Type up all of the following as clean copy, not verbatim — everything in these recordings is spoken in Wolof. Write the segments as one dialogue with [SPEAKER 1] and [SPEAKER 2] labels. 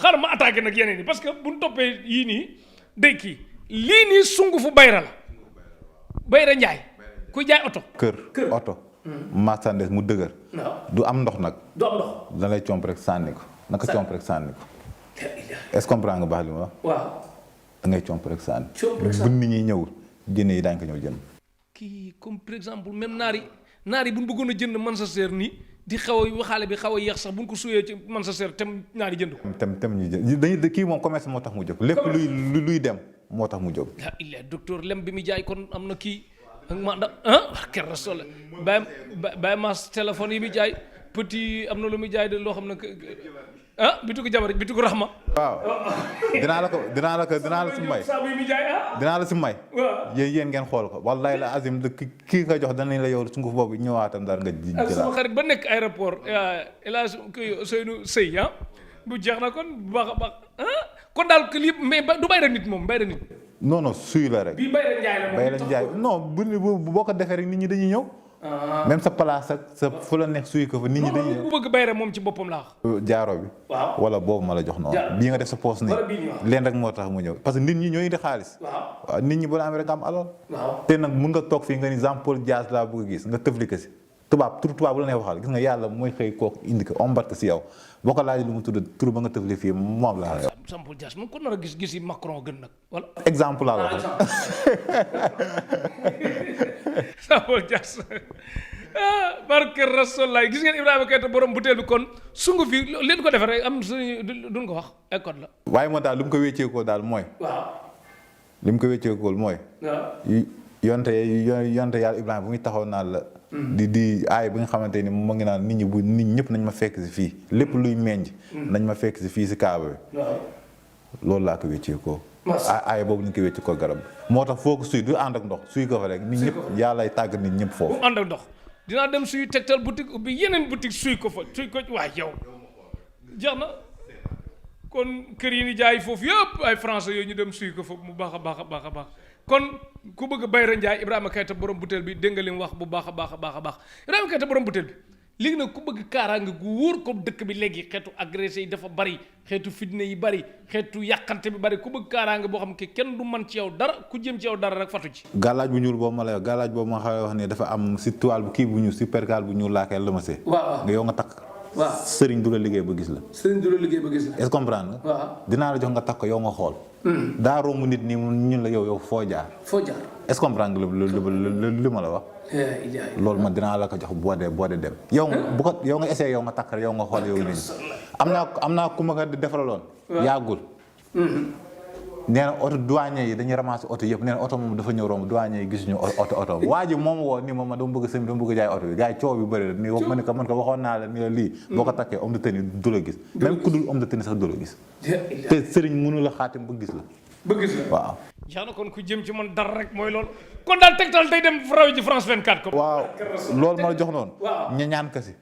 [SPEAKER 1] xaaral ma attaqué nag yeneen yi parce que bu ñu toppee yii nii day kii lii nii sungufu bayra la bayra njaay kuy jaay oto.
[SPEAKER 2] kër oto. marchandise mu dëgër. du am ndox nag.
[SPEAKER 1] du am ndox.
[SPEAKER 2] da lay comp rek sànni ko. naka comp rek sànni ko. est-ce que comprendre nga baax li ma wax.
[SPEAKER 1] waaw.
[SPEAKER 2] da ngay comp rek sànni. bu nit ñi ñëwul jënd yi daañu ko ñëw jënd.
[SPEAKER 1] kii comme par exemple même naar yi bu ñu bëggoon a jënd Manchester nii di xaw a waxaale bi xaw a yéex sax bu ñu ko suyee ci Manchester tem naar yi jënd ko.
[SPEAKER 2] tem ñu jënd dañuy kii moom commerce moo tax mu jóg. lépp luy dem moo tax mu jóg.
[SPEAKER 1] ah il est docteur lem bi mu jaay kon am na kii ak ma da ker rasol bàyyi maas téléphone yi mu jaay petit am na lu muy jaay de loo xam ne bitigu jabar bitigu raxma.
[SPEAKER 2] waaw dinaa la si may.
[SPEAKER 1] saabu yi muy jaay
[SPEAKER 2] dinaa la si may.
[SPEAKER 1] waaw
[SPEAKER 2] yéen ngeen xool ko wallahi la azim kii nga jox danañ la yow sunguf boobu ñëwaatam dara nga ji.
[SPEAKER 1] ak sama xarit ba nekk aéroport El Hadj Seynou Sey bu jeex na kon bu baax a baax kon daal que lii mais du bay rek nit moom bay rek nit.
[SPEAKER 2] non suy la rek.
[SPEAKER 1] bii bay rek njaay la moom
[SPEAKER 2] bay rek njaay non bu boo ko defee rek nit ñi dañuy ñëw. même sa place ak sa fu la neex suy ko fa nit ñi dañuy ñëw.
[SPEAKER 1] bu bëgg bay rek moom ci boppam laa wax.
[SPEAKER 2] jaaro bi.
[SPEAKER 1] waaw
[SPEAKER 2] wala boobu ma la jox noonu. bii nga def sa poos nii. leen rek moo tax mu ñëw parce que nit ñi ñooy indi xaalis. waaw nit ñi bu la amee rek nga am alal.
[SPEAKER 1] waaw
[SPEAKER 2] te nag mun nga toog fii nga ni Jean Paul Dias laa bëgg a gis nga tëfli ko si. tubaab bu la neex waxal gis nga yàlla mooy xëy kooku indi ko ombat si yow boo ko laajee lu mu tudd tur ba nga tëfli fii moom la wax.
[SPEAKER 1] Jean Paul Dias moom ko nar a gis yi Macron gën nag wala.
[SPEAKER 2] exemple laa la wax.
[SPEAKER 1] Jean Paul Dias barke Rasoulaay gis ngeen Ibrahima Keita borom butéel bi kon sungu fi leen ko defee rek am suñu duñ ko wax école la.
[SPEAKER 2] waaye moo daal lu mu ko wécceekoo daal mooy.
[SPEAKER 1] waaw.
[SPEAKER 2] li mu ko wécceekoo mooy.
[SPEAKER 1] waaw.
[SPEAKER 2] yonte yàlla Ibrahima bu muy taxaw naan la. di aay bi nga xamante ni mu ngi naan nit ñëpp nañ ma fekk si fii lépp luy meññ. nañ ma fekk si fii si kaaba bi. loolu laa ko wécceekoo. aay boobu ñu ko wécceekoo garab bi. moo tax foo ko suy du ànd ak ndox suy ko fa rek nit ñëpp yàlla tàgg nit ñëpp foofu.
[SPEAKER 1] ànd ak ndox dinaa dem suy tegtal boutique ubbi yeneen boutique suy ko fa suy ko waay yow jeex na kon kër yi ni jaay foofu yëpp ay français yooyu ñu dem suy ko fa mu baax a baax a baax a baax kon ku bëgg Bayra Ndiaye Ibrahima Keita borom butéel bi dégg nga li mu wax bu baax a baax a baax a baax Ibrahima Keita borom butéel bi léegi nag ku bëgg kaaraange gu wóor ko dëkk bi léegi xeetu agressé yi dafa bari xeetu fitne yi bari xeetu yàqante bi bari ku bëgg kaaraange boo xam ne kenn du man ci yow dara ku jëm ci yow dara rek fatu ci.
[SPEAKER 2] galaaj bu ñuul boobu ma lay wax galaaj boobu ma xawee wax ne dafa am si toile bu kii bu ñuul si percal bu ñuul laa koy lëmasee.
[SPEAKER 1] waaw
[SPEAKER 2] nga yow nga takk.
[SPEAKER 1] waaw
[SPEAKER 2] sëriñ du la liggéey ba gis la.
[SPEAKER 1] sëriñ du la liggéey ba gis la.
[SPEAKER 2] est-ce que comprendre nga.
[SPEAKER 1] waaw
[SPEAKER 2] dinaa la jox nga takk ko yow nga xool. daa romb nit nii ñun la yow foo jaar.
[SPEAKER 1] foo jaar.
[SPEAKER 2] est-ce que comprendre nga li ma la wax. loolu man dinaa la ko jox boo dee dem. yow bu ko yow nga essayé yow nga takk yow nga xool yow nit ñi. am naa ku ma ko defaraloon. yàggul. nee na oto douanier yi dañuy ramasser oto yëpp nee na oto moom dafa ñëw romb douanier yi gisuñu oto waa ji moom woo nii ma dama bëgg sëñ dama bëgg jaay oto bi gars yi coow bi bëri nii ma ne ko waxoon naa la ni la lii boo ko takkee homme de tenue du la gis même ku dul homme de tenue sax du la gis te sëriñ mënu la xaatim ba gis la waaw
[SPEAKER 1] yaa na kon ku jëm ci man dara rek mooy loolu kon daal Tektal day dem raw ji France 24 ko
[SPEAKER 2] waaw loolu ma la jox noonu ña ñaan kasi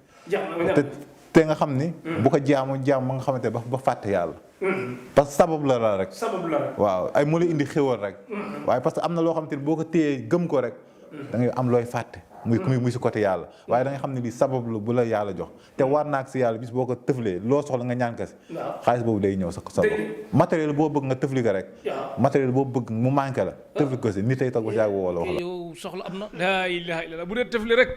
[SPEAKER 2] te nga xam ni bu ko jaamu ma nga xamante ba fàtte yàlla parce que sabab la rek waaw ay moo la indi xéwal rek waaye parce que am na loo xamante ni boo ko téyee gëm ko rek da ngay am looy fàtte muy si côté yàlla waaye da nga xam ne lii sabab la bu la yàlla jox te war naak si yàlla bis boo ko tëflee loo soxla nga ñaan kasi xaalis boobu day ñëw sa sabab matériel boo bëgg nga tëfli ko rek matériel boo bëgg mu manqué la tëfli ko si nit ay toog ba si yàgg woo la wax la
[SPEAKER 1] yow soxla am na laa ilaha illallah bu dee tëfli rek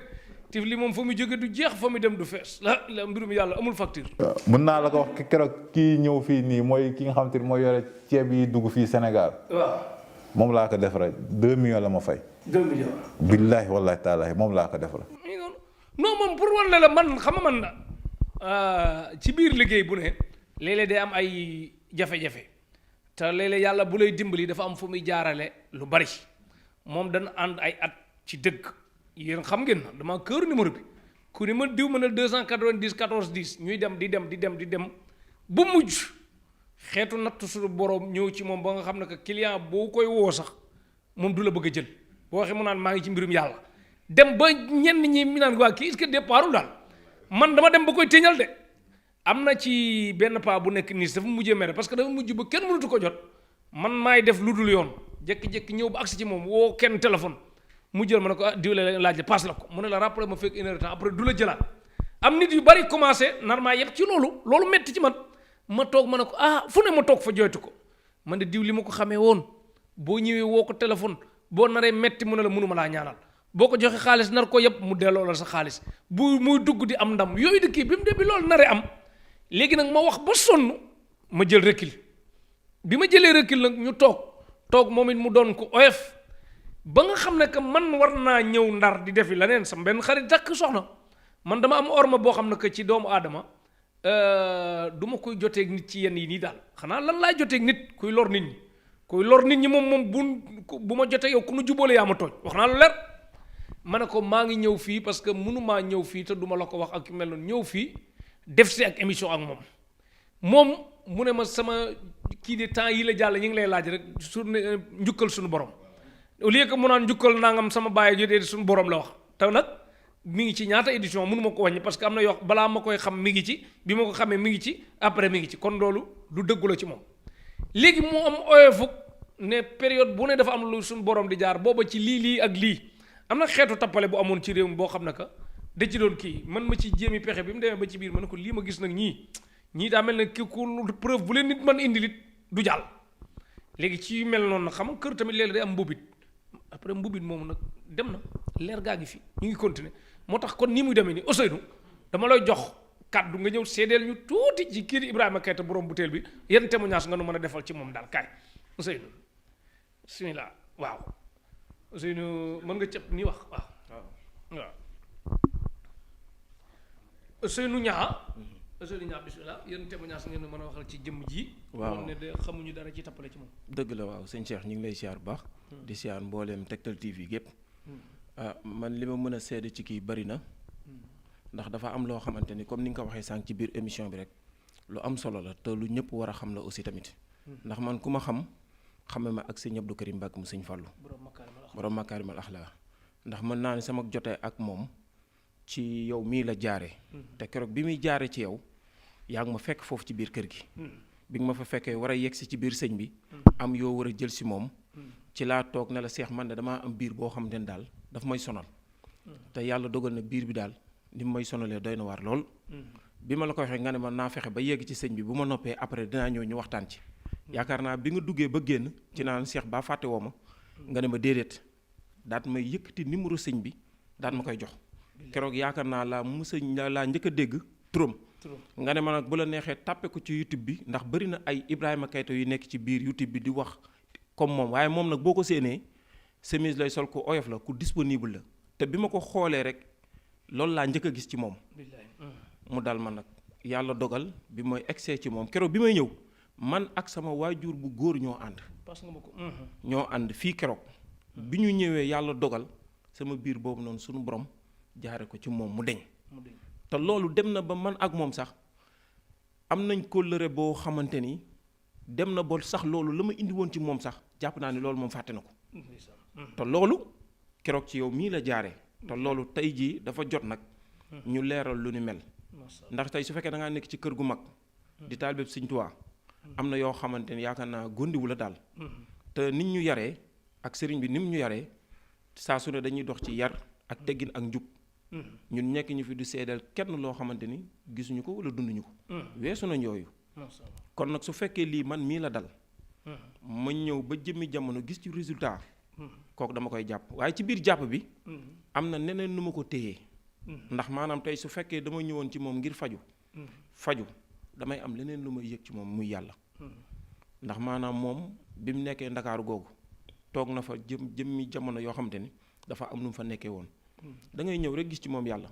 [SPEAKER 1] tifli moom fa mu jóge du jeex fa mu dem du fees la mbirum yàlla amul facture.
[SPEAKER 2] mën naa la ko wax keroog kii ñëw fii nii mooy ki nga xamante ni mooy yore ceeb yi dugg fii Sénégal.
[SPEAKER 1] waaw
[SPEAKER 2] moom laa ko defara 2 millions la ma fay.
[SPEAKER 1] 2 millions.
[SPEAKER 2] billaahi wallaahi taalaahi moom laa ko defara.
[SPEAKER 1] non moom pour wan la man xam nga man ci biir liggéey bu ne léeg-léeg day am ay jafe-jafe te léeg-léeg yàlla bu lay dimbali dafa am fu muy jaarale lu bari moom dana ànd ay at ci dëgg. yéen xam ngeen dama kër numéro bi ku ni ma diw ma ne 290 14 10 ñuy dem di dem ba mujj xeetu natt suñu borom ñëw ci moom ba nga xam ne que client boo koy woo sax moom du la bëgg a jël boo waxee mu naan maa ngi ci mbirum yàlla dem ba ñenn ñi mi naan waa kii est-ce que départul daal man dama dem ba koy téñal de am na ci benn paa bu nekk niis dafa mujjee mere parce que dafa mujj ba kenn mënatu ko jot man maay def lu dul yoon jékki-jékki ñëw ba agsi ci moom woo kenn téléphone mu jël ma ne ko diw la laaj la passe la ko mu ne la rappelé ma fekk 1 heure de temps après du la jëlaat am nit yu bari commencé nar maa yëpp ci loolu metti ci man ma toog ma ne ko fu ne ma toog fa jooytu ko man de diw li ma ko xamee woon boo ñëwee woo ko téléphone boo naree metti mu ne la mënuma laa ñaanal boo ko joxe xaalis nar ko yëpp mu delloo la sa xaalis bu muy dugg di am ndam yooyu de kii bi mu de bi loolu naree am léegi nag ma wax ba sonn ma jël recul bi ma jëlee recul nag ñu toog moom it mu doon ko oyof ba nga xam ne que man war naa ñëw ndar di defi leneen sama benn xarit takk soxna man dama am orma boo xam ne que ci doomu aadama du ma koy joteeg nit ci yenn yi nii daal xanaa lan laay joteeg nit kuy lor nit ñi moom bu ma jotee yow ku nu jubóole yaa ma tooñ wax naa lu leer ma ne ko maa ngi ñëw fii parce que mënumaa ñëw fii te duma la ko wax ak mel noonu ñëw fii def si ak émission ak moom mu ne ma sama kii de temps yi la jàll ñu ngi lay laaj rek njukkal suñu borom au lieu que mu naan njukkal nangam sama bàyyi jotee suñu borom la wax te nag mi ngi ci ñaata édition mënu ma ko wàññi parce que am na yoo balaa ma koy xam mi ngi ci bi ma ko xamee mi ngi ci après mi ngi ci kon loolu lu dëggu la ci moom léegi mu am oyofuk ne période bu ne dafa am lu suñu borom di jaar booba ci lii ak lii am na xeetu tappale bu amoon ci réew mi boo xam ne que da ci doon kii man ma ci jéemi pexe bi mu demee ba ci biir ma ne ko lii ma gis nag ñii daa mel ne ki ku preuve bu leen nit man indi lit du jàll léegi ci mel noonu nag xam nga kër tamit léeg-léeg day am mbubit après mbubit moomu nag dem na leer gaa ngi fi ñu ngi continuer moo tax kon nii muy demee nii Ousseynou dama lay jox kàddu nga ñëw seedeel ñu tuuti ci kii di Ibrahima Keita borom butéel bi yan témoignage nga nu mën a defal ci moom daal kaay Ousseynou bismillah waaw Ousseynou mën nga cëpp nii wax waaw Ousseynou Ñaa bismillah yan témoignage ngeen mën a waxal ci jëmm ji
[SPEAKER 3] waaw
[SPEAKER 1] moom ne de xamuñu dara ci tappale ci moom
[SPEAKER 3] dëgg la waaw sëñ Cheikh ñu ngi lay siyaar bu baax di siyaar mbooleem Tektal TV gépp man li ma mën a seede ci kii bari na ndax dafa am loo xamante ni comme ni nga ko waxee sànq ci biir émission bi rek lu am solo la te lu ñëpp war a xam la aussi tamit ndax man ku ma xame ma ak sëñ Abdou Karim Mbacke mu sëñ Fallou borom Makaarimal Axlaa ndax mën naa ni sama jotee ak moom ci yow mii la jaare te keroog bi muy jaare ci yow yaa ngi ma fekk foofu ci biir kër gi bi nga ma fa fekkee war a yegsi ci biir sëñ bi am yoo war a jël si moom ci laa toog ne la seex man de damaa am biir boo xam ne daal daf may sonal te yàlla dogal na biir bi daal ni may sonalee doy na waar lool bi ma la ko waxee nga ne ma naa fexe ba yegg ci sëñ bi bu ma noppee après dinaa ñëw ñu waxtaan ci yaakaar naa bi nga duggee ba génn ci naan seex baa fàtte woo ma nga ne ma déedéet daat may yëkkati numéro sëñ bi daat ma koy jox keroog yaakaar naa laa njëkk a dégg turam nga ne ma nag bu la neexee tàppe ko ci YouTube bi ndax bëri na ay Ibrahima Keita yu nekk ci biir YouTube bi di wax comme moom waaye moom nag boo ko séenee chemise lay sol ku oyof la ku disponible la te bi ma ko xoolee rek loolu laa njëkk a gis ci moom mu dal ma nag yàlla dogal bi mooy egsee ci moom keroog bi may ñëw man ak sama waajur bu góor ñoo ànd ñoo ànd fii keroog bi ñu ñëwee yàlla dogal sama biir boobu noonu suñu borom jaare ko ci moom mu deñ te loolu dem na ba man ak moom sax am nañ kóllëre boo xamante ni dem na ba sax loolu la ma indi woon ci moom sax jàpp naa ni loolu moom fàtte na ko te loolu keroog ci yow mii la jaaree te loolu tey jii dafa jot nag ñu leeral lu ni mel ndax tey su fekkee da ngaa nekk ci kër gu mag di taalibe Sëñ Tuubaa am na yoo xamante ni yaakaar naa góndiwu la daal te nit ñu yaree ak sëriñ bi ni mu ñu yaree saa su ne dañuy dox ci yar ak teggin ak njub ñun nekk ñu fi du seedeel kenn loo xamante ni gisuñu ko wala dunduñu ko weesu nañ yooyu kon nag su fekkee lii man mii la dal ma ñëw ba jëmmi jamono gis ci résultat kooku dama koy jàpp waaye ci biir jàpp bi am na neneen nu ma ko téyee ndax maanaam tey su fekkee dama ñëwoon ci moom ngir faju damay am leneen lu may yëg ci moom muy yàlla ndax maanaam moom bi mu nekkee ndakaaru googu toog na fa jëmmi jamono yoo xamante ni dafa am nu mu fa nekkee woon da ngay ñëw rek gis ci moom yàlla.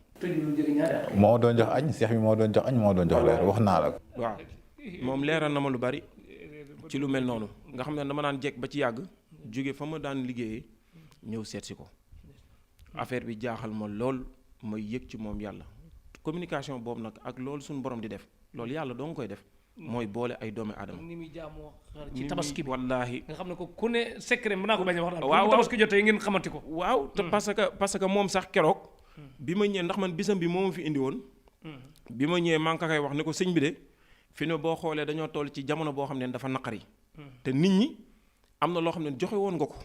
[SPEAKER 2] moo doon jox añ seex bi moo doon jox añ moo doon jox leer wax naa la ko.
[SPEAKER 3] waaw moom leeral na ma lu bari ci lu mel noonu nga xam ne dama daan jekk ba ci yàgg jóge fa ma daan liggéeyee ñëw seet si ko affaire bi jaaxal ma lool may yëg ci moom yàlla communication boobu nag ak loolu suñu borom di def loolu yàlla doo nga koy def. mooy boole ay doomi aadama.
[SPEAKER 1] ni muy jaamoo ci tabaski bi
[SPEAKER 3] wallaahi
[SPEAKER 1] nga xam ne ko ku ne secret mën naa ko bañ a wax daal.
[SPEAKER 3] waaw
[SPEAKER 1] tabaski jotee ngeen xamante ko.
[SPEAKER 3] waaw te parce que moom sax keroog. bi ma ñëwee ndax man bisam bi moo ma fi indi woon. bi ma ñëwee maa ngi ko koy wax ne ko sëñ bi de fi ne boo xoolee dañoo toll ci jamono boo xam ne dafa naqari. te nit ñi am na loo xam ne joxe woon nga ko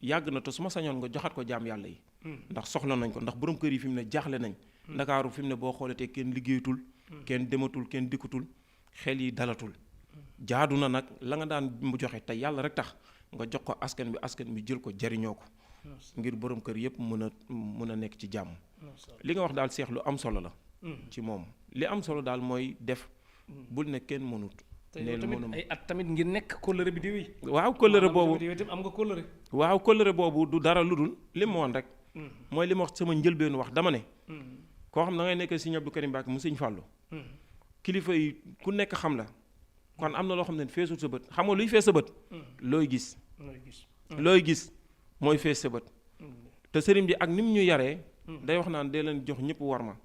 [SPEAKER 3] yàgg na te su ma sañoon nga joxat ko jaam yàlla yi. ndax soxla nañ ko ndax borom kër yi fi mu ne jaaxle nañ. ndakaaru fi mu ne boo xoolee te kenn liggéeyatul. kenn dematul kenn dikkatul xel yi dalatul jaadu na nag la nga daan mu joxe te yàlla rek tax nga jox ko askan bi jël ko jariñoo ko ngir borom kër yëpp mën a nekk ci jàmm. li nga wax daal Cheikh lu am solo la. ci moom li am solo daal mooy def bul ne kenn mënut.
[SPEAKER 1] nee na tamit ay at tamit ngir nekk kóllëre bi di wéy.
[SPEAKER 3] waaw kóllëre boobu
[SPEAKER 1] am nga kóllëre.
[SPEAKER 3] waaw kóllëre boobu du dara lu dul li ma woon rek. mooy li ma wax sama njëlbeenu wax dama ne. koo xam da ngay nekk Serigne Abdou Karim Mbacké mu Serigne Fallou. kilifa yi ku nekk xam la. kon am na loo xam ne feesul sa bët xam nga luy fees sa bët. looy gis. looy gis mooy fees sa bët. te sëriñ bi ak ni mu ñu yaree. day wax naan dee leen jox ñëpp warma.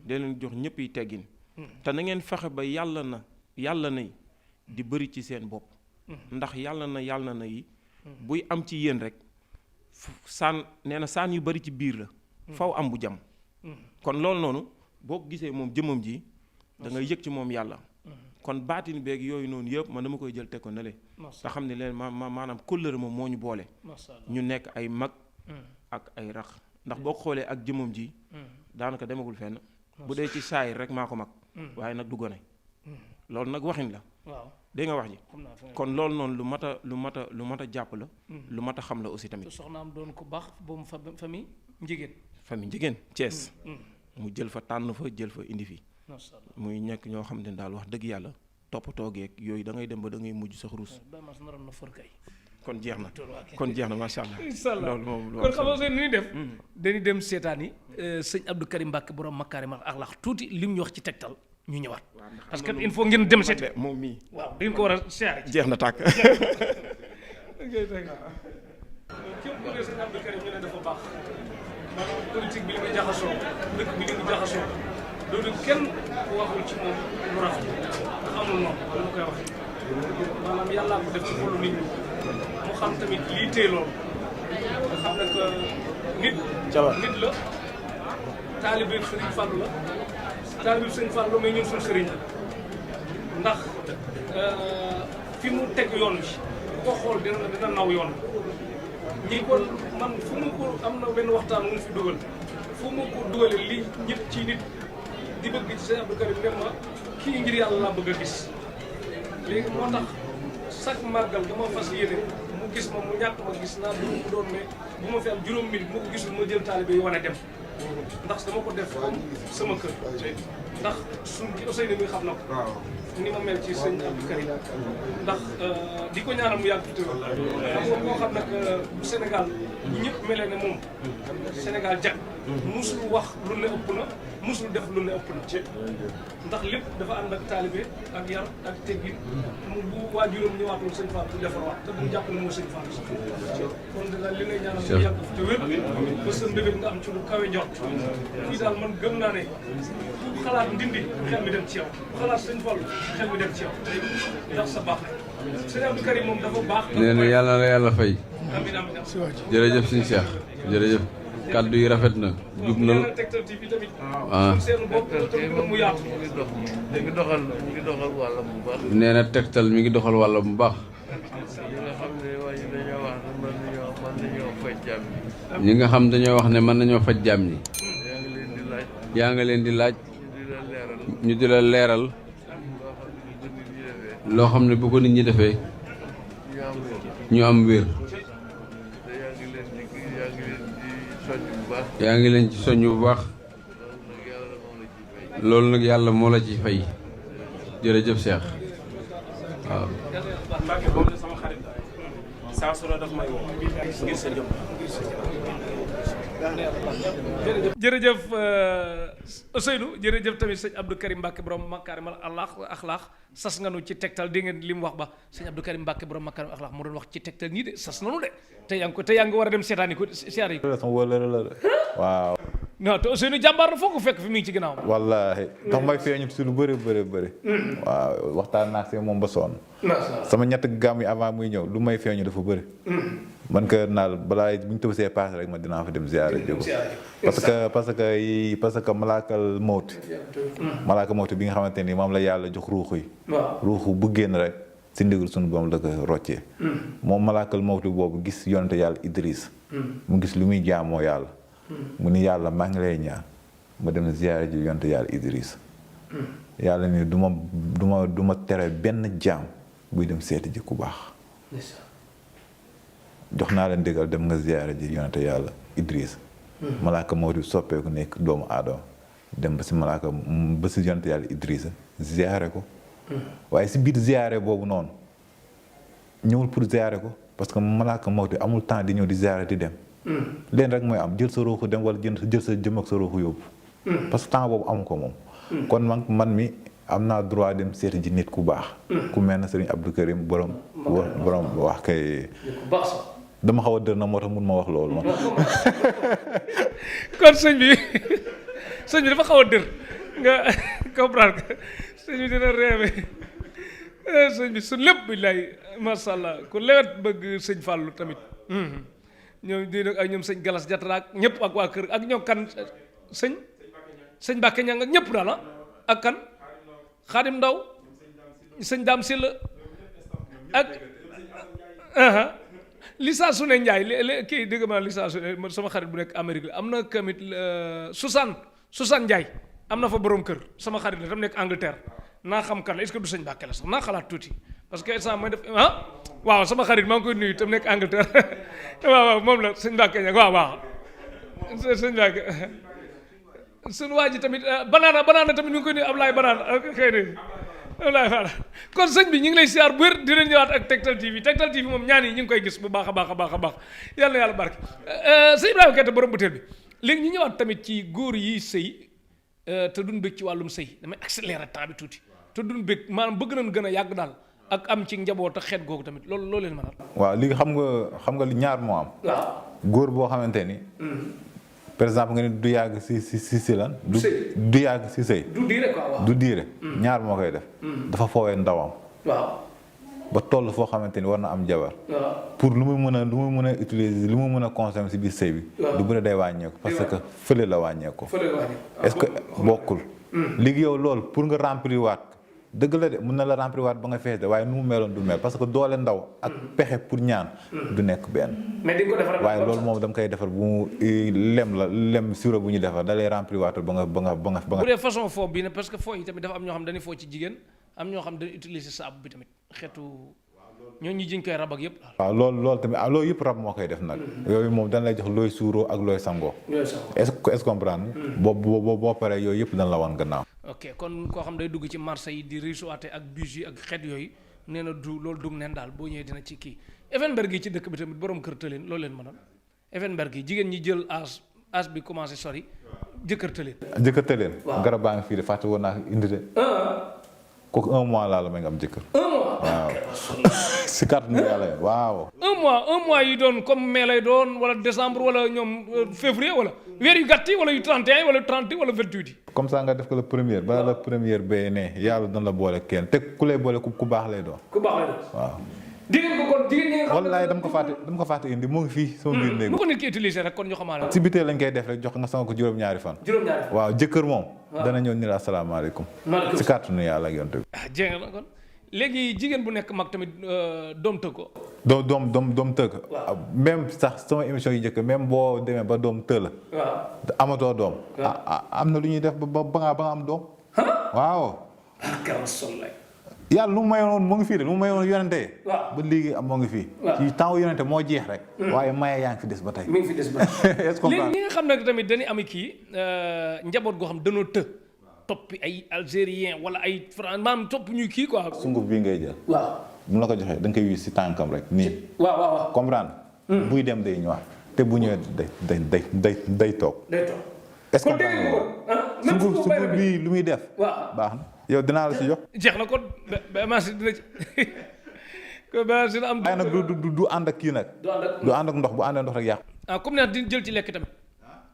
[SPEAKER 3] dee leen jox ñëpp yi teggin. te na ngeen fexe ba yàlla na di bëri ci seen bopp. ndax yàlla na yi. buy am ci yéen rek. saan nee na saan yu bëri ci biir la. faw am bu jam. kon loolu noonu boo ko gisee moom jëmmam ji da ngay yëg ci moom yàlla. kon baatin beeg yooyu noonu yëpp man dama koy jël teg ko ne le te xam ne leen maanaam kóllëre moom moo ñu boole. ñu nekk ay mag. ak ay rax ndax boo ko xoolee ak jëmmam ji. daanaka demagul fenn. bu dee ci saayir rek maa ko mag. waaye nag du gone. loolu nag waxin la. waaw dégg nga wax ji. kon loolu noonu lu mat a jàpp la. lu mat a xam la aussi tamit.
[SPEAKER 1] soxnaam doon ko baax boobu famille njigéen.
[SPEAKER 3] famille njigéen Thiès. mu jël fa tànn fa jël fa indi fi. muy nekk ñoo xam ne daal wax dëgg yàlla toppatoo geeg yooyu da ngay dem ba da ngay mujj sax ruus. kon jeex na macha allah.
[SPEAKER 1] incha allah loolu moom kon xam nga ni ñuy def. dañuy dem seetaan yi sëñ Abdou Karim Mbacké borom Makarimal Akhlaq tuuti lim ñu wax ci tegtal ñu ñëwaat. parce que il faut ngeen dem seet.
[SPEAKER 3] moom mii
[SPEAKER 1] waaw dañ ko war a siyaare.
[SPEAKER 3] jeex na tàkk.
[SPEAKER 1] képp ku ne sëñ Abdou Karim ñu ne dafa baax maanaam politique bi li muy jaxasoo dëkk bi li muy jaxasoo loolu kenn waxul ci moom lu rafet ndax amul noonu dama koy wax maanaam yàllaa ko def ci xolu nit ñi mu xam tamit lii téye loolu nga xam ne que nit la taalibe Sëriñ Fallu la taalibe Sëriñ Fallu mais ñun suñu sëriñ la ndax fi mu teg yoon bi bu ko xool dina naw yoon ñi ko man fu mu ko am na benn waxtaan mu fi dugal fu mu ko dugalee li ñëpp ci nit di bëgg ci Sëriñ Abdou Karim dem ma kii ngir yàlla laa bëgg a gis léegi moo tax chaque màggal dama fas yéene mu gis ma mu ñàkk ma gis naa du mu doon ne bu ma fi am juróom minute bu ma ko gisul ma jël taalibe yi wane dem ndax dama ko def comme sama kër ndax suñ ci Ousseynou mi xam na ko ni ma mel ci Sëriñ Abdou Karim ndax di ko ñaanal mu yàgg fi tëral xam nga koo xam nag bu Sénégal bu ñëpp melee ne moom Sénégal jag musul wax lu ne ëpp na musul def lu ne ëpp na ndax lépp dafa ànd ak taalibe ak yar ak teggin mu bu waajuram ñëwaatul Sëñ Fall bu defarwaat te bu jàpp ne moo Sëñ Fall kon dina li ngay ñaanal mu yàgg fi te wér ba sa mbébét nga am ci lu kawe njort fii daal man gëm naa ne bu xalaat ndindi xel mi dem ci yow bu xalaat Sëñ Fall xel mi dem ci yow ndax sa baax Sëñ Abdou Karim moom dafa baax.
[SPEAKER 4] nee na yàlla na yàlla fay.
[SPEAKER 1] amiin amiin
[SPEAKER 4] jërëjëf sëñ Cheikh jërëjëf kàddu yi rafet na jub na.
[SPEAKER 1] Tektal TV tamit.
[SPEAKER 4] ah
[SPEAKER 1] seen bopp mu yaatu.
[SPEAKER 5] mu ngi doxal wàllam bu baax.
[SPEAKER 4] nee na Tektal mi ngi doxal wàllam bu baax.
[SPEAKER 5] ñi nga xam ne waa dañoo wax ne mën nañoo faj jàmm
[SPEAKER 4] ñi nga xam dañoo wax ne mën nañoo faj jàmm ñi.
[SPEAKER 5] yaa ngi leen di laaj.
[SPEAKER 4] ñu di la leeral. loo xam ne bu ko nit ñi defee. ñu am wér. yaa ngi leen ci soññ bu baax. loolu nag yàlla moo la ci fay. jërëjëf Cheikh waaw.
[SPEAKER 3] Mbacke boobu la sama xarit saa su la daf may woo ngir sa jëm.
[SPEAKER 1] jërëjëf Ousseynou jërëjëf tamit sëñ Abdou Karim Mbacké borom Makarimal Akhlaq sas nga nu ci Tektal di ngeen li mu wax ba sëñ Abdou Karim Mbacké borom Makarimal Akhlaq mu doon wax ci Tektal nii de sas nanu de te yaa ngi war a dem seetaani ko siyaare ko.
[SPEAKER 2] sama wóolare la de waaw.
[SPEAKER 1] non te Ousseynou jàmbaar na foo ko fekk fi mu ngi ci ginnaaw.
[SPEAKER 2] wallaahi ndax may feeñu si lu bëri. waaw waxtaan naa si moom ba sonn. sama ñetti gàmm yi avant muy ñëw lu may feeñu dafa bëri. man que naal balaa bu ñu tëbsee paase rek ma dinaa fa dem ziyaare jóg parce que malaakal mawti bi nga xamante ni moom la yàlla jox ruuxu yi. ruuxu bu génn rek si ndigal suñu boom la ko roccee. moom malaakal mawti boobu gis yonente yàlla Idris. mu gis lu muy jaamoo yàlla. mu ni yàlla maa ngi lay ñaan ma dem ziyaare ji yonte yàlla Idris. yàlla ni du ma tere benn jaam buy dem seeti ji ku baax. jox naa leen déggal dem nga ziyaare ji yonente yàlla Idriss. malaaka Mawdi soppeeku nekk doomu aadama dem ba si malaaka ba si yonente yàlla Idriss ziyaare ko. waaye si biir ziyaare boobu noonu ñëwul pour ziyaare ko parce que malaaka Mawdi amul temps di ñëw di ziyaare di dem. leen rek mooy am jël sa ruuxu dem wala jël sa jëm ak sa ruuxu yóbbu. parce que temps boobu amu ko moom. kon man mi am naa droit dem seeti ji nit ku baax. ku mel ne Serigne Abdou Karim borom wax kay. dama xaw a dër na moo tax mun ma wax loolu man.
[SPEAKER 1] kon sëñ bi dafa xaw a dër nga comprendre que sëñ bi dina réewe sëñ bi suñ lépp billaay masha Allah ku lewet bëgg sëñ Fallou tamit ñoom di ak ñoom sëñ Galas Jatara ak ñëpp ak waa kër ak ñoom kan sëñ Mbàkke Ñang ak ñëpp daal ak kan Xaadim Ndaw sëñ Daam Silla ak Lissa Sune Njaay kii dégg ma Lissa Sune sama xarit bu nekk Amérique la am na tamit Susan Njaay am na fa borom kër sama xarit la tam nekk Angleterre naa xam kan la est-ce que du sëñ Mbàkke la sax naa xalaat tuuti parce que instant may def waaw sama xarit maa ngi koy nuyu tam nekk Angleterre waaw moom la sëñ Mbàkke ñag waaw sëñ Mbàkke suñu waa ji tamit banaana tamit ñu ngi koy nuyu Ablaye banaana xëy na Ablaye Fall kon sëñ bi ñu ngi lay siyaar bu wér di leen ñëwaat ak Tektal TV moom ñaan yi ñu ngi koy gis bu baax a baax yàlla na yàlla barke sëñ Ibrahima Keita borom butéel bi léegi ñu ñëwaat tamit ci góor yi sëy te duñ bëgg ci wàllum sëy damay accélérer temps bi tuuti te duñ bëgg maanaam bëgg nañ gën a yàgg daal ak am ci njaboot ak xeet googu tamit loolu leen mënal.
[SPEAKER 2] waaw léegi xam nga li ñaar moo am.
[SPEAKER 1] waaw
[SPEAKER 2] góor boo xamante ni. par exemple nga ni du yàgg si lan. du yàgg si sëy.
[SPEAKER 1] du diire quoi waaw
[SPEAKER 2] du diire. ñaar moo koy def. dafa foowee ndawam.
[SPEAKER 1] waaw.
[SPEAKER 2] ba toll foo xamante ni war na am jabar. pour lu mu mën a utiliser lu mu mën a consommer si biir sëy bi. du bëri day wàññeeku parce que fële la wàññeeku. est-ce que bokkul. léegi yow loolu pour nga remplir waat dëgg la de mën na la remplir waat ba nga fees de waaye nu mu meloon du mel parce que doole ndaw ak pexe pour ñaan du nekk benn.
[SPEAKER 1] mais di nga ko defar
[SPEAKER 2] waaye loolu moom dama koy defar bu mu lem sirop bu ñu defar da lay remplir waat ba nga.
[SPEAKER 1] bu dee façon foo bi ne parce que foo yi tamit dafa am ñoo xam dañuy foo ci jigéen am ñoo xam dañuy utiliser saabu bi tamit xeetu ñoo ñu jiñ koy rab ak yëpp.
[SPEAKER 2] waaw loolu tamit loolu yëpp rab moo koy def nag. yooyu moom dañ lay jox looy suuroo ak looy sangoo. est-ce que comprendre boo paree yooyu yëpp dañ la wan gannaaw.
[SPEAKER 1] ok kon koo xam day dugg ci marché yi di risuwaate ak bus yi ak xeet yooyu nee na du loolu dugg neen daal boo ñëwee dina ci kii Evenberg yi ci dëkk bi tamit borom kër tëleen loolu leen mënal Evenberg yi jigéen ñi jël âge bi commencé sori jëkkër tëleen garab baa ngi fii de fàtte woon naa indi de kooku 1 mois laa la may nga am jëkkër 1 mois
[SPEAKER 2] waaw si kàttanu yàlla waaw
[SPEAKER 1] 1 mois yi doon comme mai lay doon wala décembre wala ñoom février wala weer yu gàtt yi wala yu 31 wala 30 wala 28 yi
[SPEAKER 2] comme ça nga def ko la première bala la première bay ne yàlla dana la boole kenn te ku lay boole ku baax lay doon waaw
[SPEAKER 1] jigéen ko kon jigéen ñi nga xam
[SPEAKER 2] wallaay dama ko fàtte indi mu ngi fii sama biir néeg
[SPEAKER 1] bu ko nit ki utiliser rek kon ñu xamaale
[SPEAKER 2] si bitee lañ koy def rek jox nga sanga ko juróom-ñaari fan waaw jëkkër moom dana ñëw ni la asalaamaaleykum si kàttanu yàlla ak yonte bi
[SPEAKER 1] jéng na kon léegi jigéen bu nekk mag tamit doom tëgg ko
[SPEAKER 2] doom tëgg même sax sama émission yi njëkk même boo demee ba doom tëla amatoo doom am na lu ñuy def ba nga am doom waaw yàlla lu mu mayoon mu ngi fii de lu mu mayoon yonente ba léegi moo ngi fii ci temps yonente moo jeex rek waaye maye yaa ngi fi des ba tey
[SPEAKER 1] mi ngi fi des ba est-ce que léegi ñi nga xam ne tamit dañuy am kii njaboot goo xam danoo të toppi ay algérien wala ay France maanaam topp ñuy kii quoi
[SPEAKER 2] sunguf bii ngay jël
[SPEAKER 1] waaw
[SPEAKER 2] mu la ko joxee da nga koy wis si tànkam rek nii
[SPEAKER 1] waaw
[SPEAKER 2] comprendre buy dem day ñëwaat te bu ñëwee day toog est-ce que sunguf bii lu muy def baax na yow dinaa la si jox
[SPEAKER 1] jeex na kon bamasi dina ci ko bamasi dina am
[SPEAKER 2] waaye nag du ànd ak kii nag du ànd ak ndox bu àndee ndox rek yàqu
[SPEAKER 1] comme ne di jël ci lekk tamit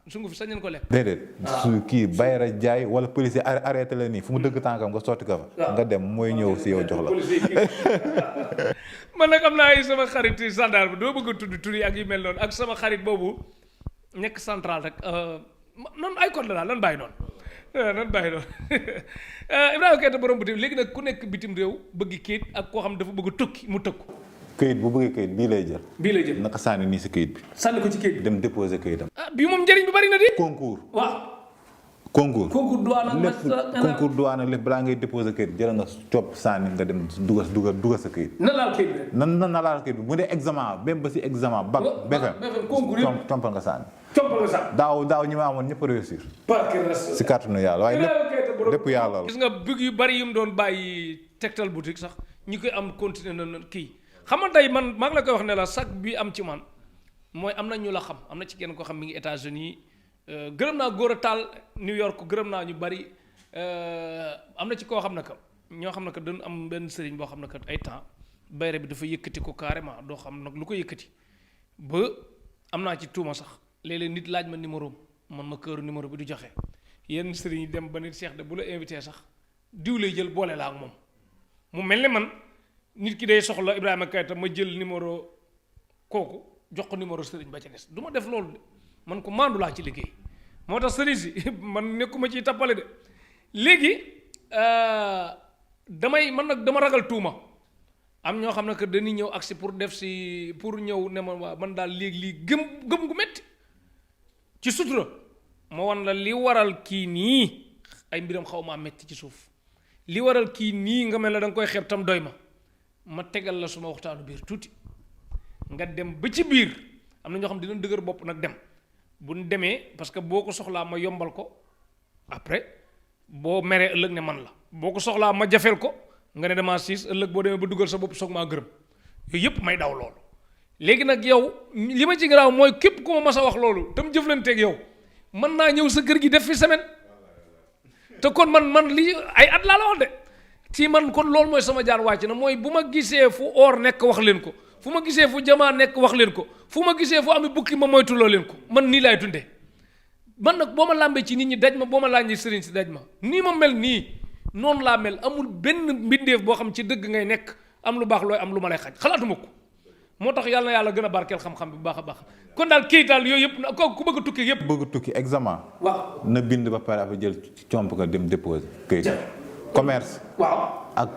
[SPEAKER 1] sunguf sañ nañ ko lekk
[SPEAKER 2] déedéet su kii bayra jaay wala policier arrêté la nii fu mu dëgg tànkam nga sotti ko fa nga dem mooy ñëw si yow jox la
[SPEAKER 1] man nag am naa ay sama xarit gendarme bi doo bëgg a tudd tur yi ak yu mel noonu ak sama xarit boobu nekk central rek noonu ay code la daal lan bàyyi noonu Ibrahima Keita borom butim léegi nag ku nekk bitim réew bëgg kayit ak koo xam dafa bëgg a tukki mu tëkku
[SPEAKER 2] këyit bu bëggee këyit bii lay jël naka sànni nii si këyit bi
[SPEAKER 1] sànni ko ci këyit bi
[SPEAKER 2] dem déposer këyitam
[SPEAKER 1] bii moom njëriñ bi bari na di
[SPEAKER 2] concours
[SPEAKER 1] waaw
[SPEAKER 2] concours
[SPEAKER 1] douane
[SPEAKER 2] lépp concours douane lépp balaa ngay déposer kayit jël nga copp sànni nga dem dugal sa kayit.
[SPEAKER 1] na laal kayit bi.
[SPEAKER 2] na laal kayit bi bu dee examen même ba si examen bac BFEM
[SPEAKER 1] concours yëpp
[SPEAKER 2] compal nga sànni.
[SPEAKER 1] compal nga sànni.
[SPEAKER 2] daaw ñi ma amoon ñëpp a réussir. si kàttanu yàlla waaye lépp yàlla la.
[SPEAKER 1] gis nga big yu bari yu mu doon bàyyi Tektal boutique sax ñi koy am continuer na kii xam nga tey man maa ngi la koy wax ne la sac bi am ci man mooy am na ñu la xam am na ci kenn koo xam mi ngi États-Unis gërëm naa góor a taal New York gërëm naa ñu bari am na ci koo xam ne que ñoo xam ne que dañu am benn sëriñ boo xam ne que ay temps bayre bi dafa yëkkati ko carrément doo xam nag lu ko yëkkati ba am naa ci tuuma sax léeg-léeg nit laaj ma numéro man ma këru numéro bi du joxe yenn sëriñ yi dem ba nit Cheikh de bu la invité sax diw lay jël boole laa ak moom mu mel ne man nit ki day soxla Ibrahima Keita ma jël numéro kooku jox ko numéro sëriñ ba ca des du ma def loolu de man ko maandu laa ci liggéey moo tax sëriñ si man nekkuma ciy tappale de léegi man nag dama ragal tuuma am ñoo xam ne que dañuy ñëw agsi pour def si pour ñëw ne ma waa man daal léegi lii gëm gu metti ci sutura ma wan la li waral kii nii ay mbiram xaw maa metti ci suuf li waral kii nii nga mel ne da nga koy xeeb tam doy ma tegal la suma waxtaanu biir tuuti nga dem ba ci biir am na ñoo xam dina dëgër bopp nag dem bu ñu demee parce que boo ko soxlaa ma yombal ko après boo meree ëllëg ne man la boo ko soxlaa ma jafeel ko nga ne damaa siis ëllëg boo demee ba dugal sa bopp soog maa gërëm yooyu yëpp may daw loolu léegi nag yow li ma ci garaaw mooy képp ku ma mas a wax loolu tam jëflanteeg yow mën naa ñëw sa kër gi def fi semaine te kon man lii ay at laa la wax de ci man kon loolu mooy sama jaan wàcc na mooy bu ma gisee fu or nekk wax leen ko fu ma gisee fu jamaa nekk wax leen ko fu ma gisee fu ami bukki ma moytuloo leen ko man nii laay dundee man nag boo ma làmbee ci nit ñi daj ma boo ma laajee sëriñ si daj ma nii ma mel nii noonu laa mel amul benn mbindeef boo xam ci dëgg ngay nekk am lu baax looy am lu ma lay xaj xalaatuma ko moo tax yàlla na yàlla gën a barkeel xam-xam bi bu baax a baax kon daal kii daal yooyu yëpp kooku ku bëgg a tukki yëpp.
[SPEAKER 2] bëgg a tukki examen.
[SPEAKER 1] waaw
[SPEAKER 2] na bind ba pare après jël comp ko dem déposer këyit. commerce.
[SPEAKER 1] waaw
[SPEAKER 2] ak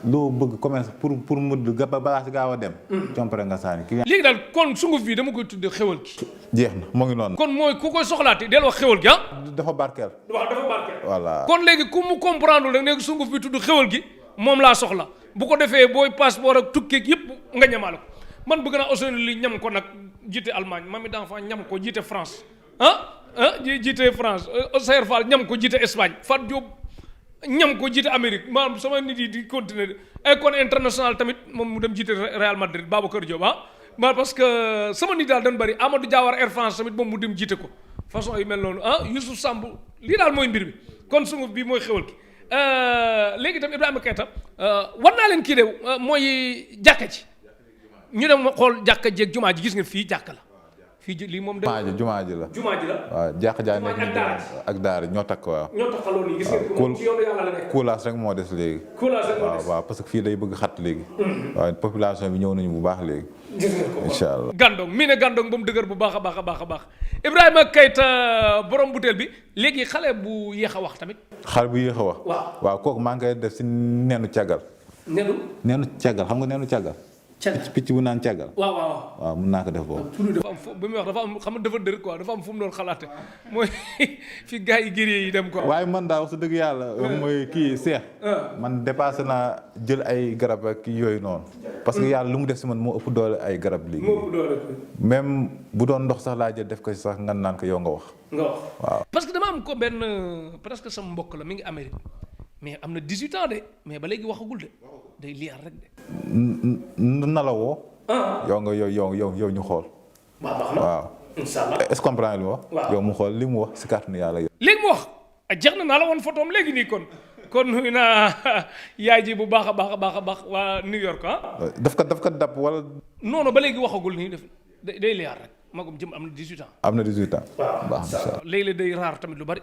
[SPEAKER 2] loo bëgg commerce pour mu balaa si gaaw a dem. compare nga saani.
[SPEAKER 1] léegi daal kon sunguf bi dama koy tuddee xewal gi.
[SPEAKER 2] jeex na moo ngi noonu.
[SPEAKER 1] kon mooy ku koy soxlaati del wax xewal gi ah.
[SPEAKER 2] dafa barkeel.
[SPEAKER 1] waaw dafa barkeel.
[SPEAKER 2] voilà
[SPEAKER 1] kon léegi ku mu comprendre rek léegi sunguf bi tudd xewal gi moom laa soxla bu ko defee booy passeport ak tukkeeg yëpp nga ñamaale ko man bëgg naa Ousseynou li ñam ko nag jiite Allemagne Mamy d'enfant ñam ko jiite France jiite France Sayer Fall ñam ko jiite Espagne Fat Diop ñam ko jiite Amérique maanaam sama nit yi di continuer ay kon international tamit moom mu dem jiite Real Madrid Babacar Diop parce que sama nit daal dañ bëri Amadou Diawara Air France tamit moom mu dem jiite ko façon yu mel noonu Youssouf Samb lii daal mooy mbir bi kon sunguf bii mooy xewal ki léegi tam Ibrahima Keita war naa leen kii de mooy jàkka ji ñu dem xool jàkka ji ak jumaa ji gis nga fii jàkka la fii lii moom.
[SPEAKER 2] jumaa ji la. waaw jàkka jaa nekk ak daara ñoo takk waaw.
[SPEAKER 1] ñoo taxaloon yi gis nga moom ci yoonu yàlla la nekk.
[SPEAKER 2] coulage rek moo des léegi. waaw parce que fii day bëgg xat léegi. waaw population bi ñëw nañu bu baax léegi.
[SPEAKER 1] gis nga ko
[SPEAKER 2] incha allah.
[SPEAKER 1] Gandong mii ne Gandong ba mu dëgër bu baax a baax a baax a baax Ibrahima Keita borom butéel bi léegi xale bu yéex a wax tamit.
[SPEAKER 2] xale bu yéex a wax. waaw kooku maa ngi koy def si neenu càggal. neenu càggal xam nga neenu càggal. picc bu naan càggal. waaw mun naa ko def boobu.
[SPEAKER 1] dafa am fu bi muy wax dafa am xam nga dafa dër quoi dafa am fu mu doon xalaate mooy fi gars yi guerrier yi dem quoi.
[SPEAKER 2] waaye man daal su dëgg yàlla. mooy kii seex. man dépassé naa jël ay garab ak yooyu noonu. parce que yàlla lu mu def si man moo ëpp doole ay garab léegi.
[SPEAKER 1] moo ëpp doole.
[SPEAKER 2] même bu doon ndox sax laa jël def ko si sax nga naan ko yow nga wax. waaw.
[SPEAKER 1] parce que dama am ko benn presque sama mbokk la mi ngi Amérique mais am na 18 ans de mais ba léegi waxagul de day liyaar rek de.
[SPEAKER 2] na la woo. yow ñu xool. waaw. inshallah est-ce que comprendre li mu wax. yow mu xool li mu wax si kàttanu yàlla yow.
[SPEAKER 1] léegi mu wax jeex na naa la woon photom léegi nii kon nuyu naa yaay ji bu baax a baax waa New York
[SPEAKER 2] daf ko dab wala.
[SPEAKER 1] non ba léegi waxagul nii def day liyaar rek magum jëm am na 18 ans.
[SPEAKER 2] am na 18 ans.
[SPEAKER 1] baax na léegi-léeg day raar tamit lu bari.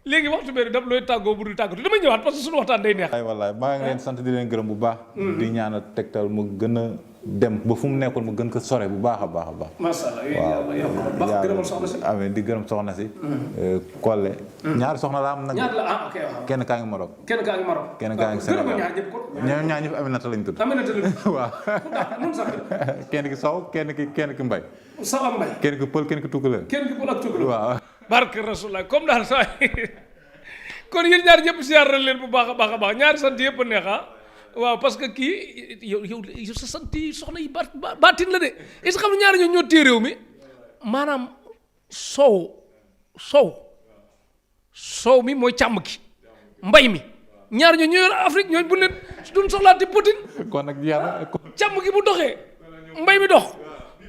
[SPEAKER 1] léegi waxtu bi daf looy tàggoo bu dul tàggatu damay ñëwaat parce que suñu waxtaan day neex.
[SPEAKER 2] wallaay maa ngi leen sant di leen gërëm bu baax. di ñaanal Tektal mu gën a dem ba fu mu nekkoon mu gën ko sore bu baax a baax a baax.
[SPEAKER 1] macha allah waaw gërëmal soxna si.
[SPEAKER 2] amiin di gërëm soxna si. Kolle. ñaari soxna la am nag.
[SPEAKER 1] ñaar la ok waaw.
[SPEAKER 2] kenn kaa ngi Maroc.
[SPEAKER 1] kenn kaa ngi Sénégal ñaar ñëpp ko.
[SPEAKER 2] ñaar ñëpp Aminata lañ tudd.
[SPEAKER 1] Aminata lañ tudd.
[SPEAKER 2] waaw. kenn ki Sow kenn ki Mbay.
[SPEAKER 1] Sow ak Mbay.
[SPEAKER 2] kenn ki Pël kenn ki Tukulóor.
[SPEAKER 1] kenn ki Pël ak Tukulóor.
[SPEAKER 2] waaw.
[SPEAKER 1] barke Rasulullah comme daal saa kon yéen ñaar ñëpp siyaar na leen bu baax a baax ñaari sant yëpp a neex waaw parce que kii yow sa sant yi soxna yi baatin la de est-ce que xam ne ñaari ñoo téye réew mi maanaam soow mi mooy càmm ki mbay mi ñaar ñoo yor Afrique ñooy bu leen duñ soxlaati Poutine
[SPEAKER 2] kon nag yàlla
[SPEAKER 1] càmm gi bu doxee mbay mi dox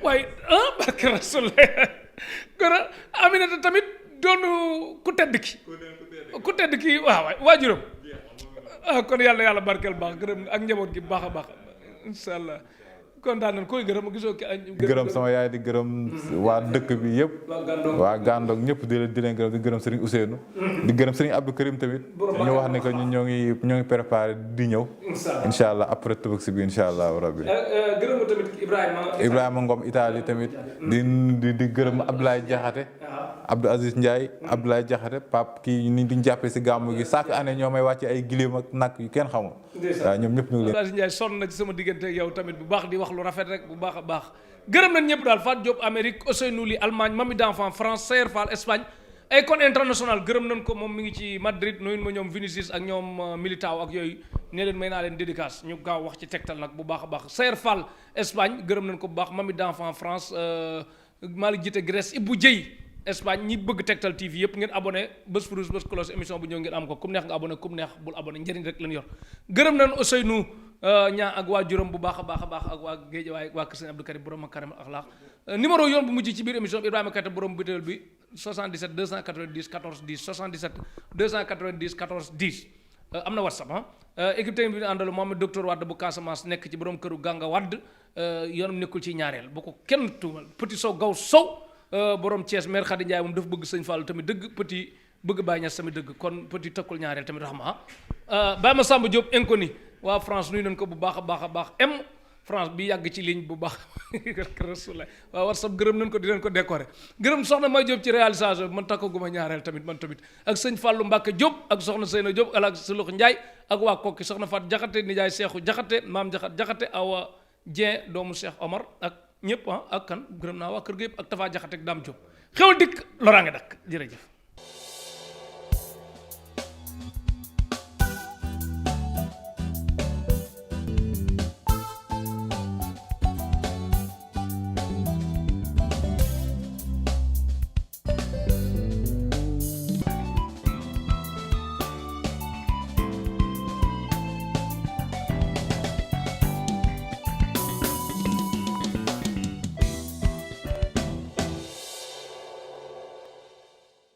[SPEAKER 1] waaye barke Rasulullah kon Aminata tamit doon ku tedd ki waaw waajuram kon yàlla barkeel baax gërëm ak njaboot gi baax a baax insha allah kontaan nañ koy gërëm gisoo ki
[SPEAKER 2] gërëm sama yaay di gërëm waa dëkk bi yëpp waa Gandon ñëpp di leen gërëm di gërëm Serigne Ousseynou di gërëm Serigne Abdou Karim tamit ñu wax ne que ñoo ngi préparé di ñëw insha allah après Tabaski bi insha allah rabbi
[SPEAKER 1] gërëm tamit
[SPEAKER 2] Ibrahima Ngom Italie tamit di gërëm Abdoulaye Diakhaté Abdou Aziz Ndiaye Abdoulaye Diakhaté Pape kii ni duñ jàppee si gàmmu gi chaque année ñoo may wàcce ay giléem ak nag yu kenn xamul waaw ñoom ñëpp ñu ngi leen
[SPEAKER 1] Aziz Ndiaye sonn na ci sama diggante ak yow tamit bu baax di wax lu rafet rek bu baax a baax gërëm nañ ñëpp daal Fatou Diop Amérique Ousseynou Ly Allemagne Mami d'enfant France Sayer Fall Espagne ay kon international gërëm nañ ko moom mi ngi ci Madrid nuyu ma ñoom Vinicius ak ñoom Militao ak yooyu ne leen may naa leen dédicace ñu gaaw wax ci tegtal nag bu baax a baax Sayer Fall Espagne gërëm nañ ko bu baax Mami d'enfant France Malick Jité Grèce Ibou Dieye Espagne ñi bëgg Tektal TV yëpp ngeen abonné bés rouge bés cloche émission bu ñëw ngeen am ko kum neex nga abonné kum neex bul abonné njëriñ rek lañ yor gërëm nañ Ousseynou ñaa ak waa juróom bu baax a baax ak waa Géej waaye waa Kër Sëñ Abdou Karim borom Makarim Akhlaq numéro yoon bu mujj ci biir émission bi Ibrahima Kayta borom butéel bi 77 290 14 10 77 290 14 10 am na WhatsApp équipe technique bi ñu àndal Mohamed docteur Wade bu Casamance nekk ci borom këru Ganga Wade yoonam nekkul ci ñaareel bu ko kenn tuumal Petit Sow Gaw Sow borom Thiès maire Khady Ndiaye moom dafa bëgg sëñ Fall tamit dëgg Petit bëgg Baye Niass tamit dëgg kon Petit tëkkul ñaareel tamit raxma Baye Massamba Diop inconnu waa France nuyu nañ ko bu baax a baax France bi yàgg ci ligne bu baax rasulullah waaw WhatsApp gërëm nañ ko di leen ko décorer gërëm soxna May Diop ci réalisation bi man takkaguma ñaareel tamit man tamit ak sëñ Fallou Mbacke Diop ak soxna Seyna Diop ak Sulux Ndiaye ak waa Kokki soxna Fat Jaxate nijaay Seexu Jaxate maam Jaxate Awa Dieng doomu Cheikh Omar ak ñëpp ak kan gërëm naa waa kër gi yëpp ak Tafa Jaxate ak Dame Diop xewal dikk loraange dakk jërëjëf